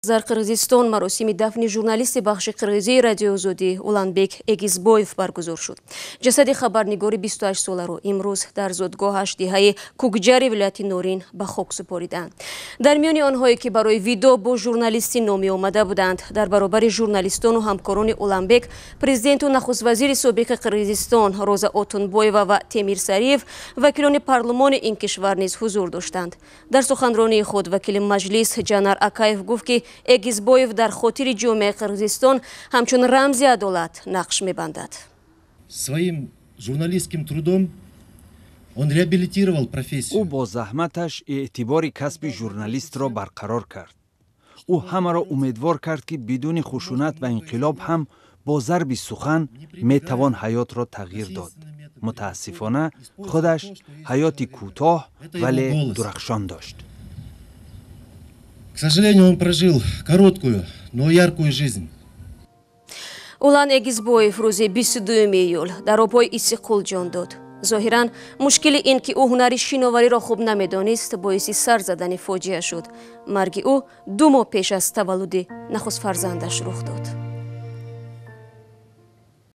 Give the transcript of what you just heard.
Дар Қирғизистон маросими дафни журналисти бахши қирғизии Радиои Озодӣ Уланбек Эгизбоев баргузор шуд. Ҷасади хабарнигори 28-соларо имрӯз дар зодгоҳаш, деҳаи Кукҷари вилояти Норин, ба хок супориданд. Дар миёни онҳое, ки барои видоъ бо журналисти номӣ омада буданд, дар баробари журналистону ҳамкорони Уланбек, президенту нахуствазири собиқи Қирғизистон Роза Отунбоева ва Темир Сариев, вакилони парлумони ин кишвар низ ҳузур доштанд. Дар суханронии худ вакили маҷлис Ҷанар Акаев гуфт, ки Эгизбоев дар хотири ҷомеаи Қирғизистон ҳамчун рамзи адолат нақш мебандад. Своим журналистским трудом он реабилитировал профессию. Ӯ бо заҳматаш эътибори касби журналистро барқарор кард. Ӯ ҳамаро умедвор кард, ки бидуни хушунат ва инқилоб ҳам бо зарби сухан метавон ҳаётро тағйир дод. Мутаассифона, худаш ҳаёти кӯтоҳ, вале дурахшон дошт. К сожалению, он прожил короткую, но яркую жизнь. Улан Эгизбоев рӯзи 22 июл дар обҳои Иссиқкӯл ҷон дод. Зоҳиран, мушкили ин ки ӯ ҳунари шиновариро хуб намедонист, боиси сар задани фоҷиа шуд. Марги ӯ 2 моҳ пеш аз таваллуди нахуст фарзандаш рух дод.